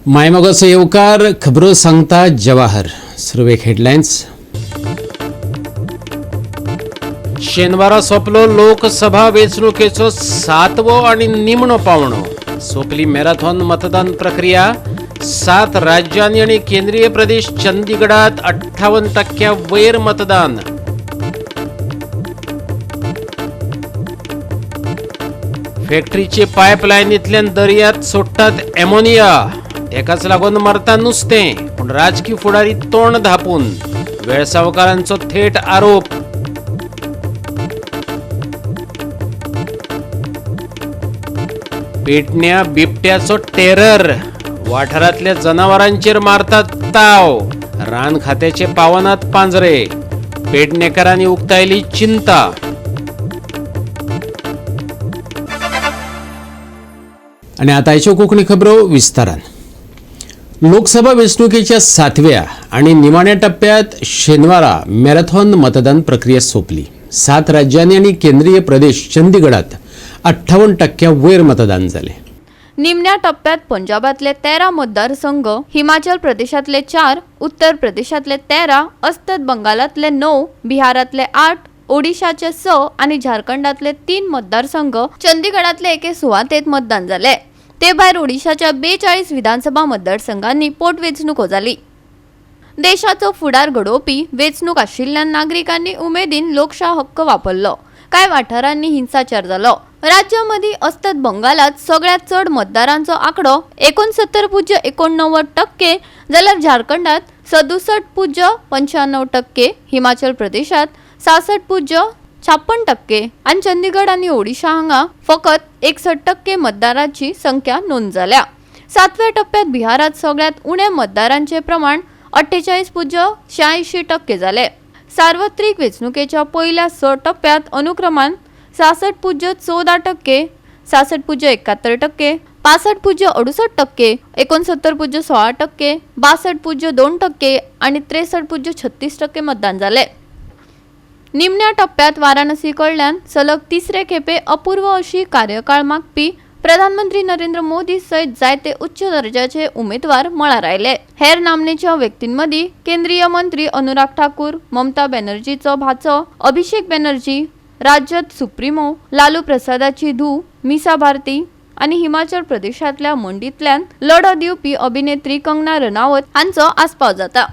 मायमोगाचो येवकार. खबरो सांगता जवाहर. सुरवेक हेडलायन्स. शेनवारा सोंपलो लोकसभा वेंचणुकेचो सातवो आनी निमणो पावणो. सोंपली मॅरेथॉन मतदान प्रक्रिया. 7 राज्यांनी आनी केंद्रीय प्रदेश चंदीगडात 58% वयर मतदान. फॅक्टरीचे पायपलायनींतल्यान दर्यांत सोडटात एमोनिया, तेकाच लागून मरता नुस्तें, पूण राजकी फुडारी तोंड धांपून. वेळसावकारांचो थेट आरोप. पेटण्या बिबट्याचो टेरर, वाठारांतल्या जनावरांचेर मारतात ताव, रान खात्याचे पावनात पांजरे. पेडणेकरांनी उक्तायली चिंता. आनी आतांच्यो कोंकणी खबरो विस्तारान. लोकसभा वेंचणुकेच्या सातव्या आनी निमाण्या टप्प्यात शेनवारा मॅरेथॉन मतदान प्रक्रिया सोंपली. 7 राज्यांनी आनी केंद्रीय प्रदेश चंदीगडात 58% वयर मतदान जालें. निमण्या टप्प्यात पंजाबातले 13 मतदारसंघ, हिमाचल प्रदेशातले 4, उत्तर प्रदेशातले 13, अस्तंत बंगालातले 9, बिहारातले 8, ओडिशाचे 6 आनी झारखंडातले 3 मतदारसंघ चंदीगडातले एके सुवातेत मतदान जाले. ते भायर ओडिशाच्या 42 विधानसभा मतदारसंघांनी पोटवेंचणुको जाली. देशाचो फुडार घडोवपी वेंचणूक आशिल्ल्यान नागरिकांनी उमेदीन लोकशाय हक्क वापरलो. कांय वाठारांनी हिंसाचार जालो. राज्यामदीं अस्तंत बंगालात सगळ्यांत चड मतदारांचो आंकडो 69.89%, जाल्यार झारखंडात 67.95%, हिमाचल प्रदेशात 66.56% आनी चंदीगड आनी ओडिशा हांगा फकत 61% मतदारांची संख्या नोंद जाल्या. सातव्या टप्प्यात बिहारात सगळ्यांत उणें मतदारांचें प्रमाण 48.86% जालें. सार्वत्रिक वेंचणुकेच्या पयल्या 6 टप्प्यात अनुक्रमान 66.14%, 66.71%, 65.68%, 69.16%, 62.2% आनी 63.36% मतदान जालें. निमण्या टप्प्यात वाराणसी कडल्यान सलग तिसरे खेपे अपूर्व अशी कार्यकाळ मागपी प्रधानमंत्री नरेंद्र मोदी सयत जायते उच्च दर्जाचे उमेदवार मळार आयले. हेर नामनेच्या व्यक्तींमदीं केंद्रीय मंत्री अनुराग ठाकूर, ममता बॅनर्जीचो भाचो अभिषेक बॅनर्जी, राज्यद सुप्रिमो लालू प्रसादाची धूव मिसा भारती आनी हिमाचल प्रदेशांतल्या मंडींतल्यान लढो दिवपी अभिनेत्री कंगना रनावत हांचो आस्पाव जाता.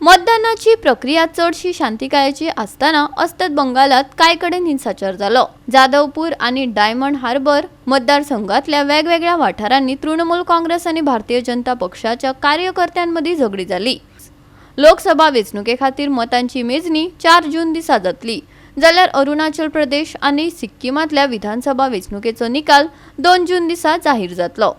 मतदानाची प्रक्रिया चडशी शांतिकायेची आसतना अस्तंत बंगालात कांय कडेन हिंसाचार जालो. जाधवपूर आनी डायमंड हार्बर मतदारसंघांतल्या वेगवेगळ्या वाठारांनी तृणमूल काँग्रेस आनी भारतीय जनता पक्षाच्या कार्यकर्त्यांमदीं झगडी जाली. लोकसभा वेंचणुके खातीर मतांची मेजणी 4 जून दिसा जातली, जाल्यार अरुणाचल प्रदेश आनी सिक्किमांतल्या विधानसभा वेंचणुकेचो निकाल 2 जून दिसा जाहीर जातलो.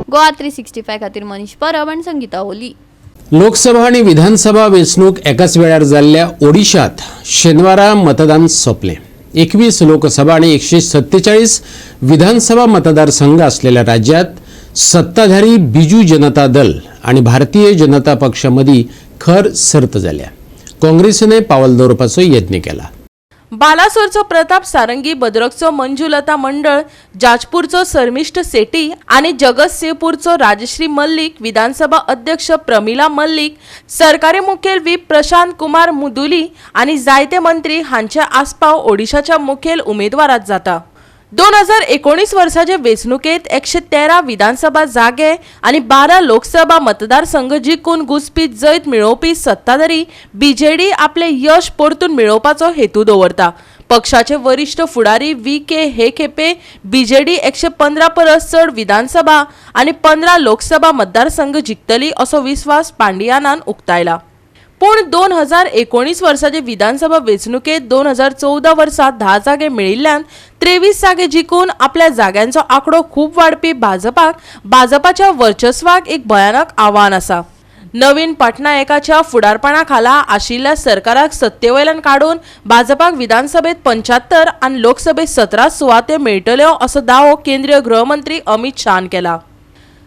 गोवा 365 खातीर मनीष परब आनी संगीता ओली. लोकसभा आनी विधानसभा वेंचणूक एकाच वेळार जाल्ल्या ओडिशात शेनवारा मतदान सोंपलें. 21 लोकसभा आनी 147 विधानसभा मतदारसंघ आसलेल्या राज्यात सत्ताधारी बिजू जनता दल आनी भारतीय जनता पक्षा मदीं खर सर्त जाल्या. काँग्रेसीनय पावल दवरपाचो यत्न केला. बालासोरचो प्रताप सारंगी, भद्रकचो मंजुलता मंडळ, जाजपूरचो शर्मिष्ठ सेठी आनी जगतसिंहपूरचो राजश्री मल्लिक, विधानसभा अध्यक्ष प्रमिला मल्लिक, सरकारी मुखेल व्हीप प्रशांत कुमार मुदुली आनी जायते मंत्री हांचे आस्पाव ओडिशाच्या मुखेल उमेदवारात जाता. 2019 वर्साचे वेंचणुकेंत 113 विधानसभा जागे आनी 12 लोकसभा मतदारसंघ जिखून घुसपी जैत मेळोवपी सत्ताधारी बीजेडी आपले यश परतून मेळोवपाचो हेतू दवरता. पक्षाचे वरिश्ठ फुडारी व्ही के हे खेपे बीजेडी 115 परस चड विधानसभा आनी 15 लोकसभा मतदारसंघ जिखतली असो विस्वास पांडियानान उक्तायला. पूण 2019 वर्साचे विधानसभा वेंचणुकेंत 2014 वर्सा 10 जागे मेळिल्ल्यान 23 जागे जिखून आपल्या जाग्यांचो आंकडो खूब वाडपी भाजपाक भाजपाच्या वर्चस्वाक एक भयानक आव्हान आसा. नवीन पटनायकाच्या फुडारपणा खाला आशिल्ल्या सरकाराक सत्तेवयल्यान काडून भाजपाक विधानसभेत 75 आनी लोकसभेत 17 सुवाते मेळटल्यो असो दावो केंद्रीय गृहमंत्री अमित शहान केला.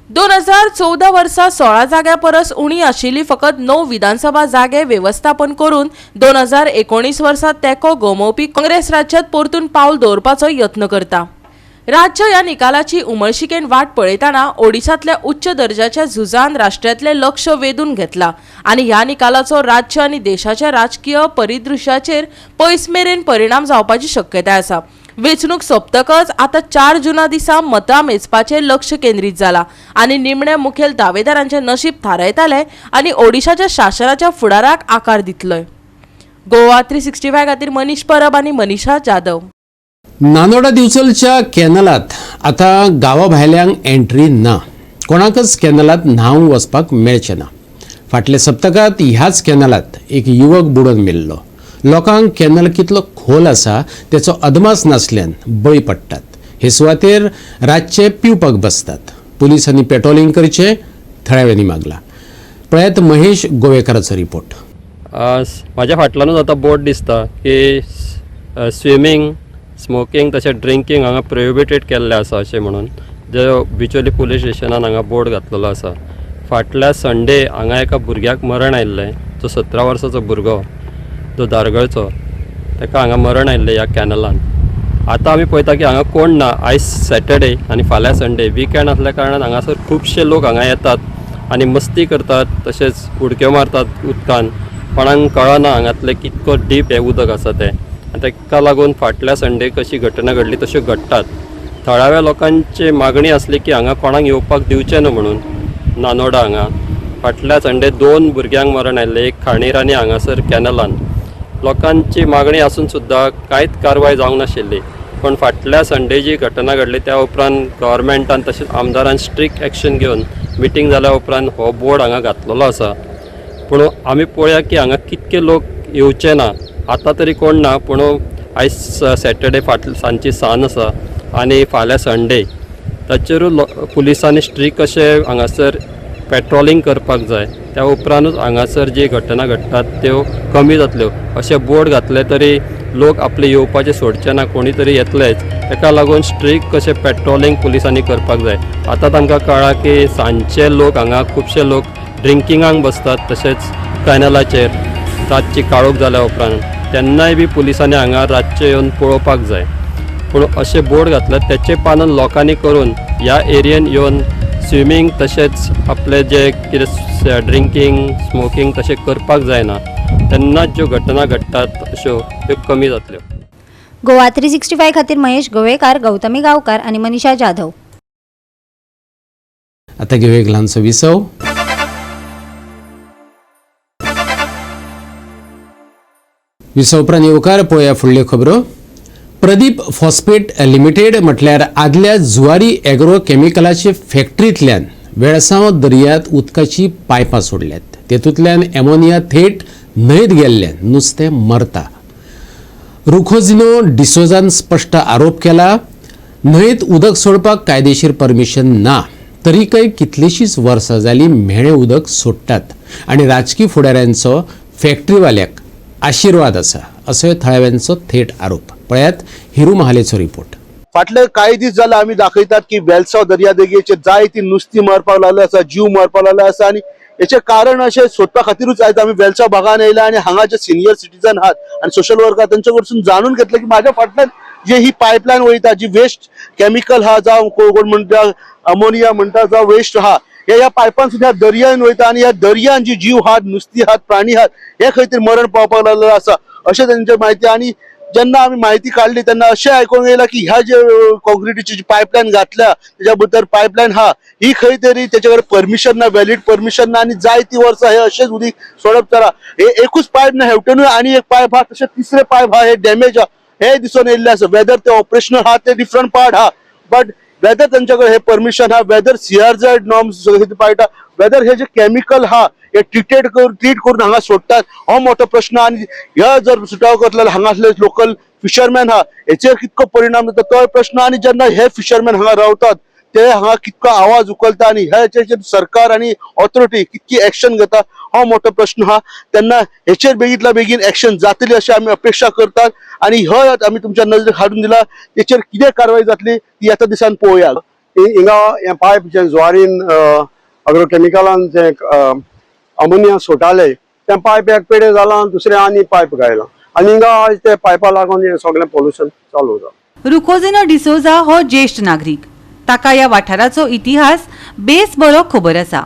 2014 वर्सा 16 जाग्यां परस उणी आशिल्ली फकत 9 विधानसभा जागे वेवस्थापन करून 2019 वर्सा तेंको गमोवपी काँग्रेस राज्यांत परतून पावल दवरपाचो यत्न करता. राज्य ह्या निकालाची उमळशिकेन वाट पळयतना ओडिशांतल्या उच्च दर्जाच्या झुजान राष्ट्रांतलें लक्ष वेधून घेतला आनी ह्या निकालाचो राज्य आनी देशाच्या राजकीय परिदृश्याचेर पयस मेरेन परिणाम जावपाची शक्यताय आसा. वेंचणूक सोंपतकच आतां 4 जुना दिसा मतां मेजपाचेर लक्ष केंद्रीत जाला आनी निमणे मुखेल दावेदारांचें नशीब थारायतले आनी ओडिशाच्या शासनाच्या फुडाराक आकार दितले. गोवा 365 खातीर मनीष परब आनी मनीषा जाधव. नानोडा दिवचलच्या कॅनलात आतां गांवा भायल्यांक एंट्री ना. कोणाकच कॅनलात न्हावंक वचपाक मेळचें ना. फाटल्या सप्तकांत ह्याच कॅनलात एक युवक बुडोवन मेल्लो. लोकांक कॅनल कितलो खोल आसा तेचो अदमास नासल्यान बळी पडटात. हे सुवातेर रातचे पिवपाक बसतात. पुलिसांनी पेट्रोलिंग करचें थळाव्यांनी मागला. पळयात महेश गोवेकाराचो रिपोर्ट. म्हाज्या फाटल्यानूच आतां बोर्ड दिसता की स्विमींग, स्मोकींग तशें ड्रिंकींग हांगा प्रोहिबिटेड केल्लें आसा अशें म्हणून जे बिचोली पुलीस स्टेशनान हांगा बोर्ड घातलेलो आसा. फाटल्या संडे हांगा एका भुरग्याक मरण आयिल्लें, जो 17 वर्साचो भुरगो जो धारगळचो, ताका हांगा मरण आयिल्लें ह्या कॅनलान. आतां आमी पळयता की हांगा कोण ना. आयज सॅटर्डे आनी फाल्यां संडे, विकेंड आसल्या कारणान हांगासर खुबशे लोक हांगा येतात आनी मस्ती करतात, तशेंच उडक्यो मारतात उदकान. कोणाक कळना हांगातलें कितको डीप हें उदक आसा तें, आनी ताका लागून फाटल्या संडे कशी घटना घडली तश्यो घडटात. थळाव्या लोकांची मागणी आसली की हांगा कोणाक येवपाक दिवचें न्हू म्हणून. नानोडा हांगा फाटल्या संडे 2 भुरग्यांक मरण आयिल्लें, एक खाणीर आनी हांगासर कॅनलान. लोकांची मागणी आसून सुद्दां कांयच कारवाय जावंक नाशिल्ली. पूण फाटल्या संडे जी घटना घडली त्या उपरांत गव्हर्मेंटान तशेंच आमदारान स्ट्रिक्ट एक्शन घेवन मिटींग जाल्या उपरांत हो बोर्ड हांगा घातलेलो आसा. पूण आमी पळोवया की हांगा कितके लोक येवचे ना. आतां तरी कोण ना, पूण आयज सॅटर्डे, फाटल्या सांजची सान आसा आनी फाल्यां संडे, ताचेरूय पुलिसांनी स्ट्रिक्ट अशें हांगासर पेट्रोलिंग करपाक जाय. त्या उपरांतूच हांगासर जी घटना घडटात त्यो कमी जातल्यो. अशे बोर्ड घातले तरी लोक आपले येवपाचे सोडचे ना, कोणी तरी येतलेच. ताका लागून स्ट्रिक्ट कशें पेट्रोलिंग पुलिसांनी करपाक जाय. आतां तांकां कळ्ळां की सांजचे लोक हांगा खुबशे लोक ड्रिंकिंगाक बसतात, तशेंच कॅनलाचेर रातची काळोख जाल्या उपरांत, तेन्नाय बी पुलिसांनी हांगा रातचें येवन पळोवपाक जाय. पूण अशे बोर्ड घातले तेचे पालन लोकांनी करून ह्या एरियेन येवन स्विमींग तशेंच आपले जे कितें ड्रिंकींग, स्मोकींग तशें करपाक जायना. तेन्नाच ज्यो घटना घडटात अश्यो त्यो कमी जातल्यो. गोवा 365 खातीर महेश गोवेकार, गौतमी गांवकार आनी मनीषा जाधव. आतां घेवया एक ल्हानसो विसव. विसव उपरांत येवकार. पळोवया फुडल्यो खबरो. प्रदीप फॉस्फेट लिमिटेड म्हटल्यार आदल्या जुवारी एग्रो केमिकलाचे फॅक्टरींतल्यान वेळसांव दर्यांत उदकाची पायपां सोडल्यात. तेतूंतल्यान एमोनिया थेट न्हंयत गेल्ल्यान नुस्तें मरता. रुखोजिनो डिसोजान स्पश्ट आरोप केला, न्हंयेत उदक सोडपाक कायदेशीर परमिशन ना, तरीकय कितलींशींच वर्सां जालीं म्हेळें उदक सोडटात आनी राजकी फुडाऱ्यांचो फॅक्टरीवाल्याक आशिर्वाद आसा असोय थळाव्यांचो थेट आरोप. पळयात हिरू महालेचो रिपोर्ट. फाटले कांय दीस जाले आमी दाखयतात की वेलसांव दर्यादेगेचेर जायती नुस्तीं मरपाक लागली आसा, जीव मरपाक लागलो आसा आनी हेचें कारण अशें सोदपा खातीरूच आयज आमी वेलच्या भागान येयला आनी हांगा जे सिनियर सिटीजन आहात आनी सोशल वर्कर तेंचे कडसून जाणून घेतलं की माझ्या फाटल्यान जे ही पायपलायन वयता, जी वेस्ट केमिकल आहा, जावं कोण म्हणटा अमोनिया म्हणटा, जावं वेस्ट आहा, हे ह्या पायपान सुद्दां दर्यान वयता आनी ह्या दर्यान जी जीव आहात, नुस्ती आहात, प्राणी आहात, हे खंय तरी मरण पावपाक लागलेलें आसा अशें तेंचे म्हायती. आनी जेन्ना आमी म्हायती काडली तेन्ना अशें आयकूंक येयलां की ह्या जे कॉन्क्रिटीची जी पायपलायन घातल्या तेच्या भितर पायपलायन आहा ही खंय तरी तेचे कडेन परमिशन ना, व्हॅलीड परमिशन ना आनी जायती वर्सां हे अशेंच उदीक सोडप जाला. हे एकूच पायप ना, हेवटेनूय आनी एक पायप आहा, तशें तिसरें पायप आहा, हे डॅमेज आहा हे दिसून येयल्लें आसा. वेदर ते ऑपरेशनल आहा ते डिफरंट पार्ट आहा, बट वेदर तेंच्या कडेन हे परमिशन आहा, वेदर सीआरझेड नॉर्म्स पाळटा, वेदर हे जे केमिकल आहा हे ट्रिटेड करून ट्रीट करून हांगा सोडटात, हो मोठो प्रश्न. आनी ह्या जर सुटावो करतले जाल्यार हांगासले लोकल फिशरमॅन आहा हेचेर कितको परिणाम जाता तोय प्रश्न. आनी जेन्ना हे फिशरमॅन हांगा रावतात ते हांगा कितको आवाज उखलता आनी ह्या सरकार आनी ऑथॉरिटी कितकी एक्शन घेता हो मोठो प्रश्न आहा. तेन्ना हेचेर बेगीतल्या बेगीन एक्शन जातली अशें आमी अपेक्षा करतात आनी हो आमी तुमच्या नजरेक हाडून दिला. तेचेर कितें कारवाय जातली ती येता दिसान पळोवया. हिंगा हें पायप जें ज्वारीन अग्रो केमिकलान जें अमोनिया सोडटाले तें पायप एक पेडे जालां, दुसरें आनी पायप घायलां आनी हिंगा आयज ते पायपा लागून हें सगळें पोल्युशन चालू जालां. रुकोजिनो डिसोजा हो ज्येश्ठ नागरीक. ताका ह्या वाठाराचो इतिहास बेस बरो खबर आसा.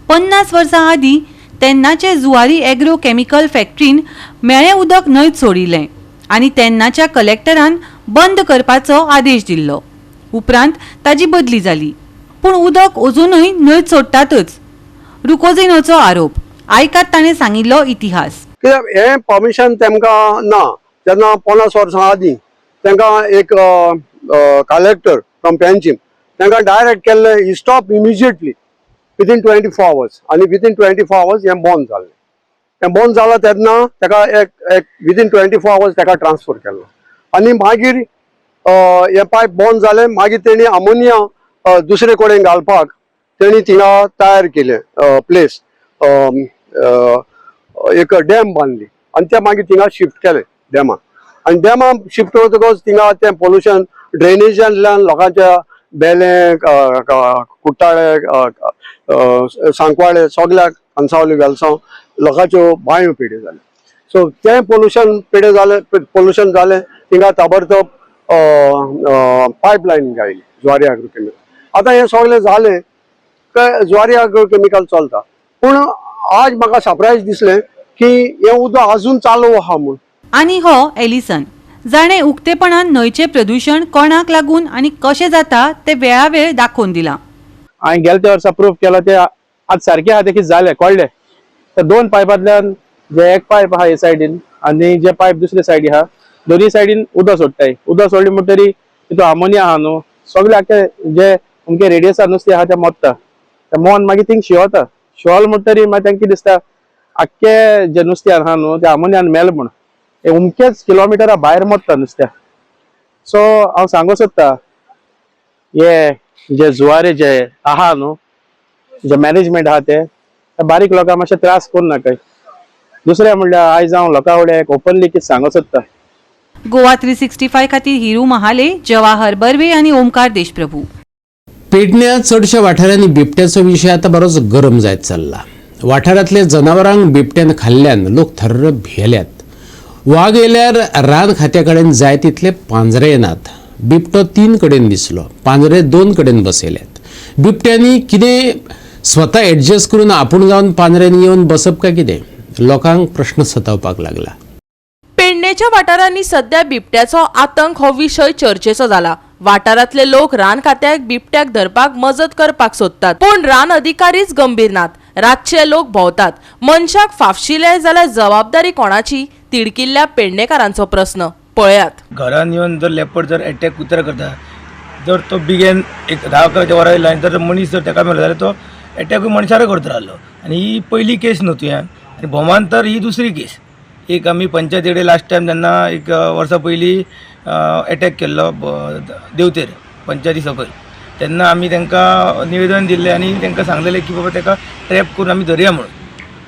50 वर्सां आदीं तेन्नाचे जुवारी एग्रो केमिकल फॅक्टरीन मेळें उदक न्हंयत सोडिल्लें आनी तेन्नाच्या कलेक्टरान बंद करपाचो आदेश दिल्लो. उपरांत ताजी बदली जाली, पूण उदक अजुनूय न्हंयत सोडटातच. रुकोजिनोचो आरोप आयकात ताणें सांगिल्लो इतिहास. कित्याक हें परमिशन तेमकां ना. तेन्ना 50 वर्सां आदीं तांकां एक कलेक्टर फ्रॉम पेंजीम तांकां डायरेक्ट केल्लें स्टॉप इमिजिएटली विदीन 24 आवर्स आनी विदीन 24 आवर्स हें बंद जालें. हें बंद जालां तेन्ना ताका एक एक विदीन 24 आवर्स ताका ट्रान्सफर केलो आनी मागीर हें पायप बंद जालें. मागीर तेणी अमोनिया दुसरे कडेन घालपाक तेणी थिंगा तयार केलें प्लेस, एक डॅम बांदली आनी ते मागीर थिंगा शिफ्ट केलें डॅमान. आनी डॅमान शिफ्ट जातकच थिंगा तें पोल्युशन ड्रेनेजांतल्यान लोकांच्या बेलें, कुट्टाळे, सांकवाळे, सगल्याक कांसावली, वेलसांव लोकांच्यो बांयो पेड्यो जाल्यो. सो तें पोल्युशन पेडे जालें, पोल्युशन जालें थिंगा ताबडतोब पायपलायन घायली ज्वारी आग्रो केमिकल. आतां हें सगळें जालें काय ज्वारी आग्रो केमिकल चलता, पूण आज म्हाका सरप्रायज दिसलें की हें उदक अजून चालू आहा म्हूण. आनी हो एलिसन जाणें उक्तेपणान न्हंयचें प्रदुशण कोणाक लागून आनी कशें जाता तें वेळावेळ दाखोवन दिलां. हांवें गेले त्या वर्सा प्रूफ केला ते आज सारकें आहा ते कितें जालें कळ्ळें. तर दोन पायपांतल्यान जे एक पायप आहा हे सायडीन आनी जे पायप दुसरे सायडी आहा, दोनूय सायडीन उदक सोडटाय. उदक सोडलें म्हणटरी तितून अमोनिया आहा न्हू, सगळे आख्खे जे अमके रेडियसार नुस्तें आहा तें मोत्ता. तें मोन मागीर थिंग शिवता. शिवल म्हणटरी मागीर तांकां कितें दिसता आख्खे जे नुस्तें आहा न्हू ते अमोनियान मेल म्हूण, हे अमकेच किलोमिटरा भायर मोत्ता नुस्त्या. सो हांव सांगूंक सोदता हे जे जुवारे जे आहा न्हू, जे मॅनेजमेंट आहा ते बारीक लोकांक मातशे त्रास करूं नाकाय. दुसरें म्हणल्यार आयज हांव लोकां फुडें एक ओपनली कितें सांगूंक सोदता. गोवा 365 खातीर हिरू महाले, जवाहर बर्वे आनी ओमकार देशप्रभू. पेडण्या चडश्या वाठारांनी बिबट्याचो विशय आतां बरोच गरम जायत चल्ला. वाठारांतल्या जनावरांक बिबट्यान खाल्ल्यान लोक थर्र भियेल्यात. वाग येयल्यार रान खात्या कडेन जाय तितले पांजरे येनात. बिबटो 3 कडेन दिसलो, पांजरे 2 कडेन बसयल्यात. बिबट्यांनी कितें स्वता एडजस्ट करून आपूण जावन पांजऱ्यांनी येवन बसप काय कितें, लोकांक प्रश्न सतावपाक लागला. पेडणेच्या वाठारांनी सध्या बिबट्याचो आतंक हो विशय चर्चेचो जाला. वाठारांतले लोक रान खात्याक बिबट्याक धरपाक मजत करपाक सोदतात, पूण रान अधिकारीच गंभीर नात. रातचे लोक भोंवतात, मनशाक फाफशिले जाल्यार जबाबदारी कोणाची, तिडकिल्ल्या पेडणेकारांचो प्रस्न. पळयात. घरान येवन जर लेपर्ड जर एटॅक कुत्र्या करता, जर तो बिगेन एक 10 11च्या वरां येयला आनी जर मनीस जर ताका मेलो जाल्यार तो एटॅकूय मनशारय करता रावलो. आनी ही पयली केस न्हू तुवें, आनी भोमान तर ही दुसरी केस. एक आमी पंचायती कडेन लास्ट टायम जेन्ना एक वर्सां पयलीं एटॅक केल्लो देवतेर पंचायती सकयल, तेन्ना आमी तांकां निवेदन दिल्लें आनी तांकां सांगलेलें की बाबा ताका ट्रॅप करून आमी धरया म्हणून.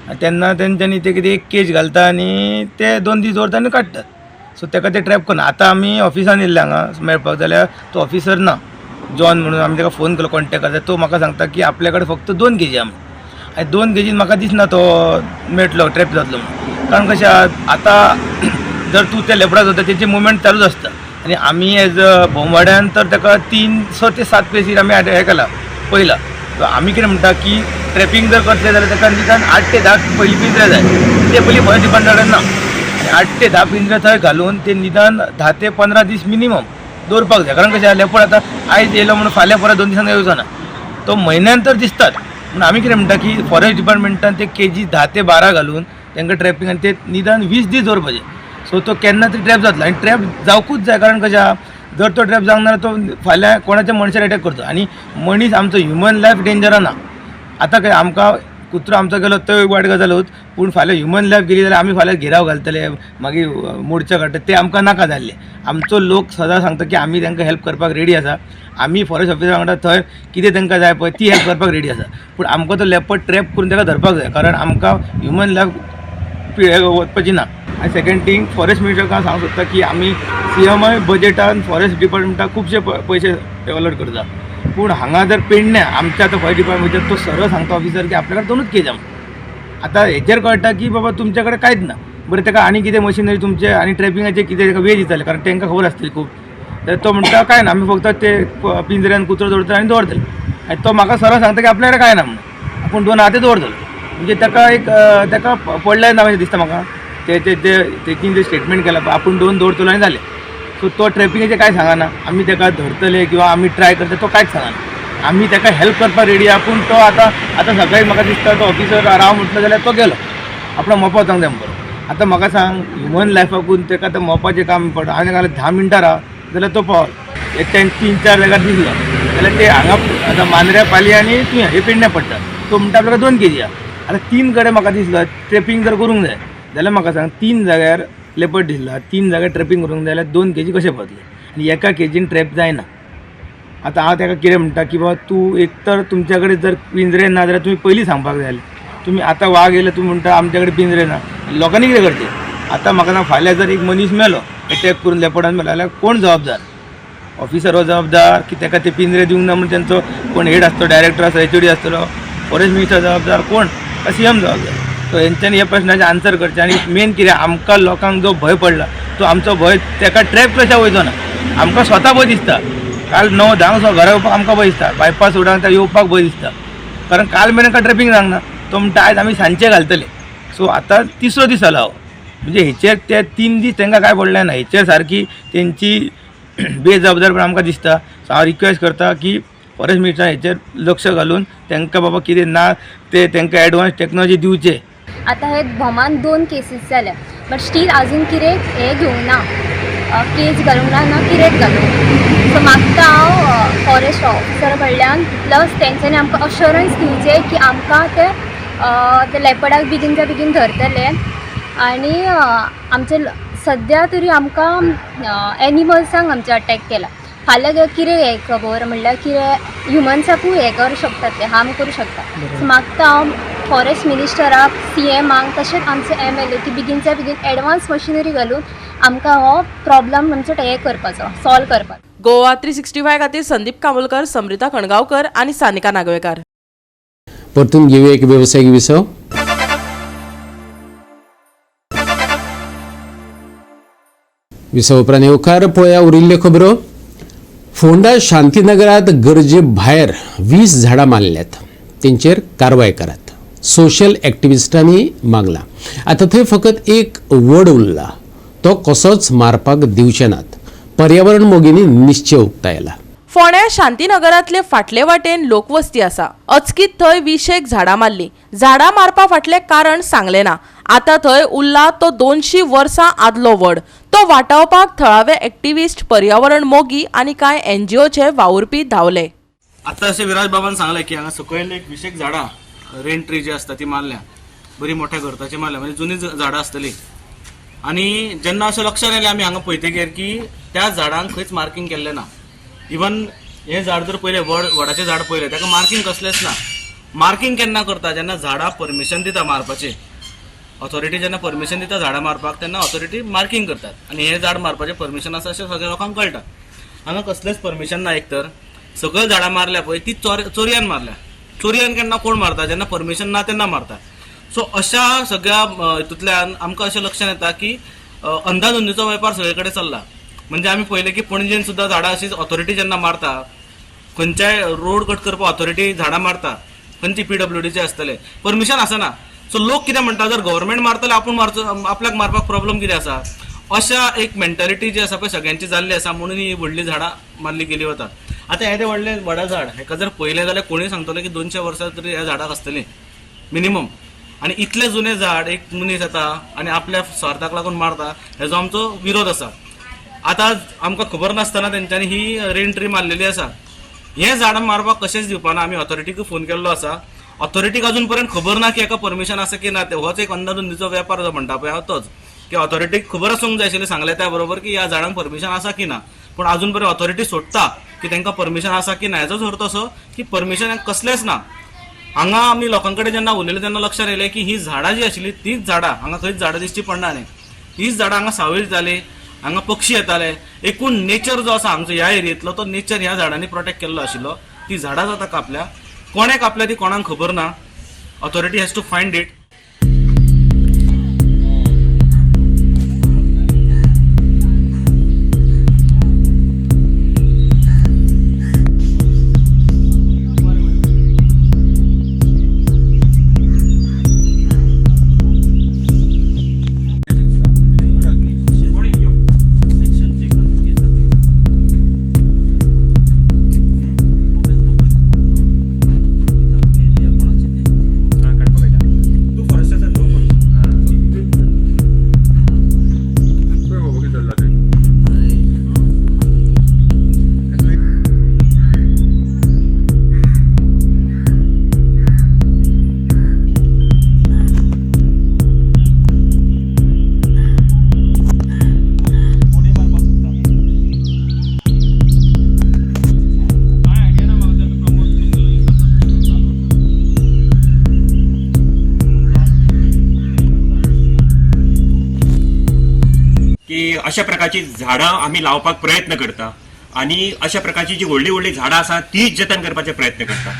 आनी तेन्ना तेंच्यांनी ते कितें एक केज घालता आनी ते 2 दीस दवरता आनी काडटात. सो ताका ते ट्रॅप करना. आतां आमी ऑफिसान येयल्ले हांगा मेळपाक जाल्यार तो ऑफिसर ना, जॉन म्हणून. आमी ताका फोन केलो, कॉन्टेक्ट करता, तो म्हाका सांगता की आपल्या कडेन फक्त 2 केजी आहा म्हणून. आनी 2 केजीन म्हाका दिसना तो मेळटलो, ट्रॅप जातलो म्हणून. कारण कशें आतां जर तूं त्या लेपडाक जाता तेचे मुवमेंट चालूच आसता आनी आमी एज अ भोमवाड्यान तर ताका 300 ते 7 प्लेसीर आमी हें केला पयला. आमी कितें म्हणटा की ट्रॅपिंग जर करतले जाल्यार ताका निदान 8 ते 10 पयलीं पिंजरे जाय, ते पयलीं फॉरेस्ट डिपार्टमेंटा ना. 8 ते 10 पिंजरे थंय घालून ते निदान 10 ते 15 दीस मिनिमम दवरपाक जाय. कारण कशें लेपड आतां आयज येयलो म्हणून फाल्यां परत 2 दिसांनी येवचो ना, तो म्हयन्यान तर दिसतात. पूण आमी कितें म्हणटा की फॉरेस्ट डिपार्टमेंटान ते केजी 10 ते 12 घालून तांकां ट्रॅपिंग आनी ते निदान 20 दीस दवरपाचे. सो तो केन्ना तरी ट्रॅप जातलो आनी ट्रॅप जावकूच जाय. कारण कशें आहा जर तो ट्रॅप जावंक ना तो फाल्यां कोणाच्या मनशार एटॅक करता आनी मनीस आमचो ह्युमन लायफ डेंजरान ना. आतां काय आमकां कुत्रो आमचो गेलो तो एक वायट गजालूच, पूण फाल्यां ह्युमन लायफ गेली जाल्यार आमी फाल्यां घेराव घालतले, मागीर मोर्चा काडटले, ते आमकां नाका जाल्ले. आमचो लोक सदां सांगता की आमी तांकां हेल्प करपाक रेडी आसा, आमी फॉरेस्ट ऑफिसरा वांगडा थंय कितें तांकां जाय पळय ती हेल्प करपाक रेडी आसा, पूण आमकां तो लेपर्ड ट्रॅप करून ताका धरपाक जाय, कारण आमकां ह्युमन लायफ वचपाची ना. आनी सेकंड थींग फॉरेस्ट मिनिस्टराक हांव सांगूंक सोदता की आमी CMI बजेटान फॉरेस्ट डिपार्टमेंटाक खुबशे पयशे अलॉट करता, पूण हांगा जर पेडण्या आमच्या आतां फॉरेस्ट डिपार्टमेंट तो सरळ सांगता ऑफिसर की आपल्या कडेन 2 केज आहा. आतां हेचेर कळटा की बाबा तुमच्या कडेन कांयच ना. बरें ताका आनी कितें मशिनरी तुमचे आनी ट्रॅपिंगाचे कितें ताका वेज दिताले, कारण तांकां खबर आसतली खूब. तर तो म्हणटा कांय ना, आमी फक्त ते पिंजऱ्यान कुत्रो दवरतले आनी दवरतले. आनी तो म्हाका सरळ सांगता की आपल्या कडेन कांय ना म्हणून, आपूण 2 आहा ते दवरतलो. म्हणजे ताका एक ताका पडलें ना अशें दिसता म्हाका ते तेची जे स्टेटमेंट केलां आपूण 2 दवरतलो आनी जालें. सो तो ट्रॅपिंगाचें कांय सांगना, आमी ताका धरतले किंवा आमी ट्राय करतले तो कांयच सांगना. आमी ताका हेल्प करपाक रेडी आहा, पूण तो आतां आतां सकाळी म्हाका दिसता तो ऑफिसर राव म्हटलो जाल्यार तो गेलो आपणा मोपा वचोंक जाय बरो. आतां म्हाका सांग ह्युमन लायफाकून ताका आतां मोपाचें काम पडटा. हांवें ताका 10 मिनटां राव जाल्यार तो पावलो, एक टायम 3-4 जाग्यार दिसलो जाल्यार ते हांगा आतां मांद्र्या पाली आनी तुवें हे पेडण्या पडटा. तो म्हणटा आपल्याक 2 केजी आहा. आतां 3 कडेन म्हाका दिसलो ट्रॅपिंग जर करूंक जाय जाल्यार म्हाका सांग 3 जाग्यार लेपर्ड दिसला, 3 जाग्यार ट्रॅपिंग करूंक जाय जाल्यार 2 केजी कशें पावतले आनी एका केजीन ट्रॅप जायना. आतां हांव ताका कितें म्हणटा की बाबा तूं एक तर तुमच्या कडेन जर पिंजरे ना जाल्यार तुमी पयलीं सांगपाक जाय. तुमी आतां वाग येयले तुमी म्हणटा आमच्या कडेन पिंजरे ना, लोकांनी कितें करचें? आतां म्हाका ना फाल्यां जर एक मनीस मेलो एटॅक करून लेपर्डान मेलो जाल्यार कोण जबाबदार? ऑफिसर हो जबाबदार की ताका ते पिंजरे दिवंक ना म्हूण तेंचो कोण हेड आसतलो, डायरेक्टर आसतलो, HOD आसतलो, फॉरेस्ट मिनिस्टर जबाबदार कोण, CM जबाबदार? सो हेंच्यांनी ह्या प्रश्नाचें आन्सर करचें. आनी मेन कितें आमकां लोकांक जो भंय पडला तो आमचो भंय ताका ट्रॅप कशा वयचो ना. आमकां स्वता भंय दिसता, काल 9-10 घरा येवपाक आमकां भंय दिसता, बायपास रोडान येवपाक भंय दिसता, कारण काल मेरेन काय ट्रॅपिंग जावंक ना. तो म्हणटा आयज आमी सांजचे घालतले. सो आतां 3रो दीस जालो हो, म्हणजे हेचेर ते 3 दीस तांकां कांय पडलें ना. हेचेर सारकी तेंची बेजबाबदारपण आमकां दिसता. सो हांव रिक्वेस्ट करता की फॉरेस्ट मिनिस्टरान हेचेर लक्ष घालून तांकां बाबा कितें ना ते तांकां एडवान्स टॅक्नोलॉजी दिवचे. आतां हे भोमान 2 केसीस जाल्या, बट स्टील आजून कितें हें घेवंक ना, केस घालूंक ना, ना किरेट घालूंक ना. सो मागता हांव फॉरेस्ट ऑफिसरा कडल्यान प्लस तेंच्यांनी आमकां अश्योरन्स दिवचें की आमकां ते लेपर्डाक बेगीनच्या बेगीन धरतले. आनी आमचे सद्या तरी आमकां एनिमल्सांक आमचे अटॅक केला, फाल्यां कितें हें खबर म्हणल्यार कितें ह्युमन्साकूय हें करूं शकतात, ते हार्म करूं शकता. सो मागता हांव फॉरेस्ट मिनिस्टराक, CMआंक, तशेंच आमचे MLA की बेगीनच्या बेगीन एडवान्स मशिनरी घालून आमकां हो प्रॉब्लम आमचो हें करपाचो, सॉल्व करपाचो. गोवा 365 खातीर संदीप कामोलकर, समृता कणगांवकर आनी सानिका नागवेकार. परतून घेवया एक वेवसायीक विसव. विसव उपरांत येवकार पळया उरिल्ल्यो खबरो. फोंडा शांतीनगरात गरजे भायर 20 झाडां मारल्यात, तेंचेर कारवाय करात, सोशल एक्टिविस्टांनी मागला. आतां थंय फकत एक वड उरला, तो कसोच मारपाक दिवचे नात, पर्यावरण मोगींनी निश्चय उक्तायला. फोंड्या शांतीनगरांतले फाटले वाटेन लोकवस्ती आसा. अचकीत थंय 20 झाडां मारली. झाडां मारपा फाटलें कारण सांगलें ना. आतां थंय उरला तो 200 वर्सां आदलो वड. तो वाटावपाक थळावे एक्टिविस्ट, पर्यावरण मोगी आनी कांय NGOचे वावुरपी धांवले. आतां अशें विराज बाबान सांगलें की हांगा सकयल एक 20 झाडां रेन ट्री जी आसता ती मारल्या, बरी मोठ्या गर्ताची मारल्या, म्हणजे जुनी झाडां आसतली. आनी जेन्ना अशें लक्षात आयलें आमी हांगा पळयतकीर की त्या झाडांक खंयच मार्कींग केल्लें ना. इवन हें झाड जर पळयलें, वडाचें झाड पळयलें, ताका मार्कींग कसलेंच ना. मार्कींग केन्ना करता? जेन्ना झाडां परमिशन दिता मारपाचें, ऑथॉरिटी जेन्ना परमिशन दिता झाडां मारपाक तेन्ना ऑथॉरिटी मार्कींग करतात आनी हें झाड मारपाचें परमिशन आसा अशें सगळ्या लोकांक कळटा. हांगा कसलेंच परमिशन ना. एक तर सगळीं झाडां मारल्या पळय ती चोरयान मारल्या. चोरयेन केन्ना कोण मारता? जेन्ना परमिशन ना तेन्ना मारता. सो अशा सगळ्या हितूंतल्यान आमकां अशें लक्षात येता की अंदाधुंदीचो वेपार सगळे कडेन चल्ला. म्हणजे आमी पळयलें की पणजेन सुद्दां झाडां अशीच ऑथॉरिटी जेन्ना मारता, खंयच्याय रोड कट करपाक ऑथॉरिटी झाडां मारता, खंयची PWDचे आसतले, परमिशन आसना. सो लोक कितें म्हणटा, जर गव्हर्मेंट मारतले आपूण मारचो, आपल्याक मारपाक प्रॉब्लम कितें आसा, अशा एक मेंटालिटी जी आसा पळय सगळ्यांची जाल्ली आसा, म्हणून ही व्हडली झाडां मारली गेली वता. आतां हें तें व्हडलें व्हडा झाड, हेका जर पळयलें जाल्यार कोणूय सांगतलो की 200 वर्सां तरी ह्या झाडाक आसतलीं मिनिमम. आनी इतलें जुनें झाड एक मनीस येता आनी आपल्या स्वार्थाक लागून मारता, हेजो आमचो विरोध आसा. आतां आमकां खबर नासतना तेंच्यांनी ही रेन ट्री मारलेली आसा. हें झाड मारपाक कशेंच दिवपाना. आमी ऑथॉरिटीक फोन केल्लो आसा, ऑथॉरिटीक अजून पर्यंत खबर ना की हेका परमिशन आसा की ना. होच एक अंदाधुंदीचो वेपार जो म्हणटा पळय हांव तोच, की ऑथॉरिटीक खबर आसूंक जाय आशिल्लें सांगलें त्या बरोबर की ह्या झाडांक परमिशन आसा की ना, पूण अजून पर्यंत ऑथॉरिटी सोदता की तांकां परमिशन आसा की ना. हेजोच अर्थ असो की परमिशन कसलेंच ना. हांगा आमी लोकां कडेन जेन्ना उलयले तेन्ना लक्षात येयलें की ही झाडां जी आशिल्ली तीच झाडां हांगा खंयच झाडां दिश्टी पडना न्ही, हीच झाडां हांगा सावळी दिताली, हांगा पक्षी येताले. एकूण नेचर जो आसा हांगचो ह्या एरियेंतलो तो नेचर ह्या झाडांनी प्रोटेक्ट केल्लो आशिल्लो. ती झाडां आतां कापल्या, कोणें कापल्या ती कोणाक खबर ना. Authority has to find it. की अशा प्रकारची झाडां आमी लावपाक प्रयत्न करता आनी अशा प्रकारची जी व्हडली व्हडली झाडां आसा ती जतन करपाचे प्रयत्न करता.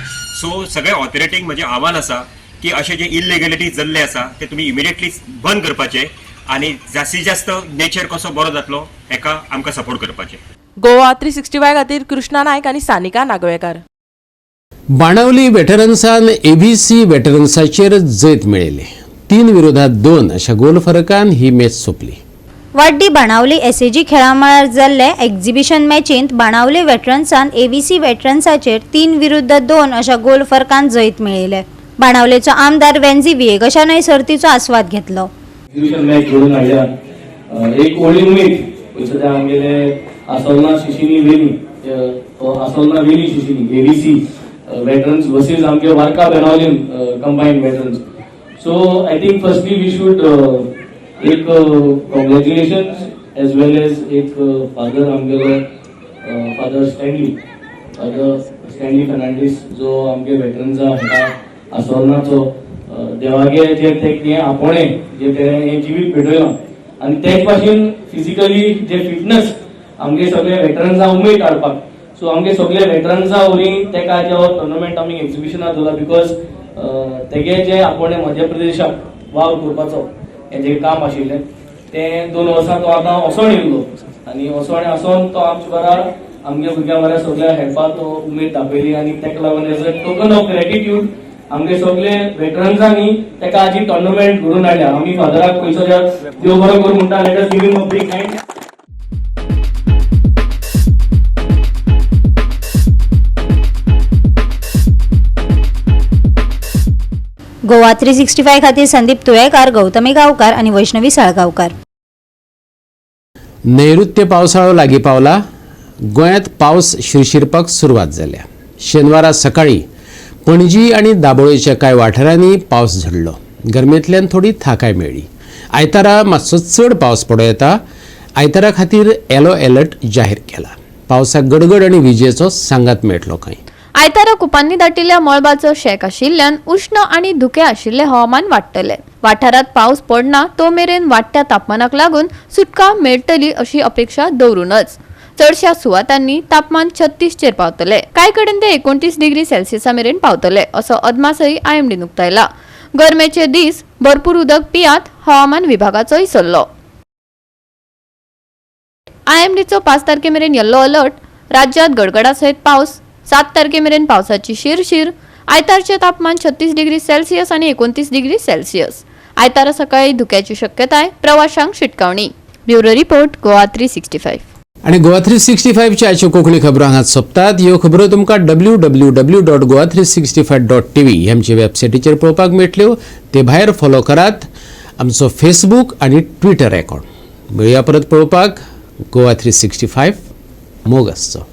सो सगळे ऑथॉरिटीक म्हजें आव्हान आसा की अशे जे इलिगलिटी जाल्ले आसा ते तुमी इमिडिएटली बंद करपाचे आनी जास्तीत जास्त नेचर कसो बरो जातलो हेका आमकां सपोर्ट करपाचे. गोवा 365 खातीर कृष्णा नायक आनी सानिका नागवेकार. बाणावली वेटरन्सान एबीसी वेटरन्साचेर जैत मेळयलें. 3-2 अशा गोल फरकान ही मॅच सोंपली. वाड्डी बाणावली एसएजी खेळा मळार जाल्ले एक्झिबिशन मॅचींत बाणावली वेटरन्सान एबीसी वेटरन्साचेर 3-2 अशा गोल फरकान जैत मेळयलें. बाणावलेचो आमदार वेन्झी विएगशानय सर्तीचो आस्वाद घेतलो. एक्झिबिशन मॅच घडोवन हाडल्या एक व्हडली उमेद पयसो ते आमगेले आसोलना शिशिनी वेली, आसोलना वेली शिशिनी एबीसी वेटरन्स वर्सीस आमगे Varca Benaulim combined veterans. So I think firstly we should एक कॉंग्रेच्युलेशन्स एज वेल एज एक फादर आमगेलो फादर स्टॅनली फर्नांडीस जो आमगे वेटरन्सा हाका आसोलनाचो देवागे जे ते आपोणे जे तेणें हें जिवीत भेटयलां आनी तेच भाशेन फिजिकली जे फिटनस आमगे सगळे वेटरन्सा उमेद हाडपाक. सो आमगे सगळे वेटरन्सा वरी तेका जे हो टुर्नामेंट आमी एक्झिबिशनाक दवरला because तेगे जे आपोणे मध्य प्रदेशाक वावर करपाचो हें जें काम आशिल्लें तें 2 वर्सां तो आतां वसोन येयल्लो आनी वसोन आसोन तो आमचे बराबर आमगे भुरग्यां बराबर सगळ्या हेल्पाक तो उमेद दाखयली आनी तेका लागून as a token of gratitude आमगे सगळे वेटरन्सांनी तेका आजी टुर्नामेंट घडोवन हाडल्या. आमी फादराक पयसो देव बरो करूं म्हणटा. Let us give him a big hand. Goa 365 खातीर संदीप तुयेकार, गौतमी गांवकार आनी वैष्णवी साळगांवकार. नैऋत्य पावसाळो लागीं पावला. गोंयांत पावस शिरशिरपाक सुरवात जाल्या. शेनवारा सकाळी पणजी आनी दाबोळेच्या कांय वाठारांनी पावस झडलो. गरमेंतल्यान थोडी थाकाय मेळ्ळी. आयतारा मातसो चड पावस पडूं येता. आयतारा खातीर येलो अलर्ट जाहीर केला. पावसाक गडगड आनी विजेचो सांगात मेळटलो खंय. आयतारा कुपांनी दाटिल्ल्या मळबाचो शेक आशिल्ल्यान उश्ण आनी धुकें आशिल्लें हवामान वाडटलें. वाठारांत पावस पडना तो मेरेन वाडट्या तापमानाक लागून सुटका मेळटली अशी अपेक्षा दवरूनच. चडश्या सुवातांनी तापमान 36 चेर पावतले. कांय कडेन ते 29 डिग्री सेल्सियसा मेरेन पावतले असो अदमासय आयएमडीन उक्तायला. गरमेचे दीस, भरपूर उदक पियात, हवामान विभागाचोय सल्लो. आयएमडीचो 5 तारखे मेरेन येल्लो अलर्ट. राज्यात गडगडा सयत पावस. 7 तारखे मेरेन पावसाची शिरशीर. आयतारचे तापमान 36 डिग्री सेल्सियस आनी 29 डिग्री सेल्सियस. आयतारा सकाळी धुक्याची शक्यताय. प्रवाशांक शिटकावणी. Bureau report, Goa 365. आणि गोवा 365च्या आजच्यो कोंकणी खबरो हांगात सोंपतात. ह्यो खबरो तुमकां www.goa365.tv ही आमचे वेबसायटीचेर पळोवपाक मेळटल्यो. ते भायर फॉलो करात आमचो फेसबूक आनी ट्विटर अकाउंट. मेळया परत पळोवपाक गोवा 365. मोग आसचो.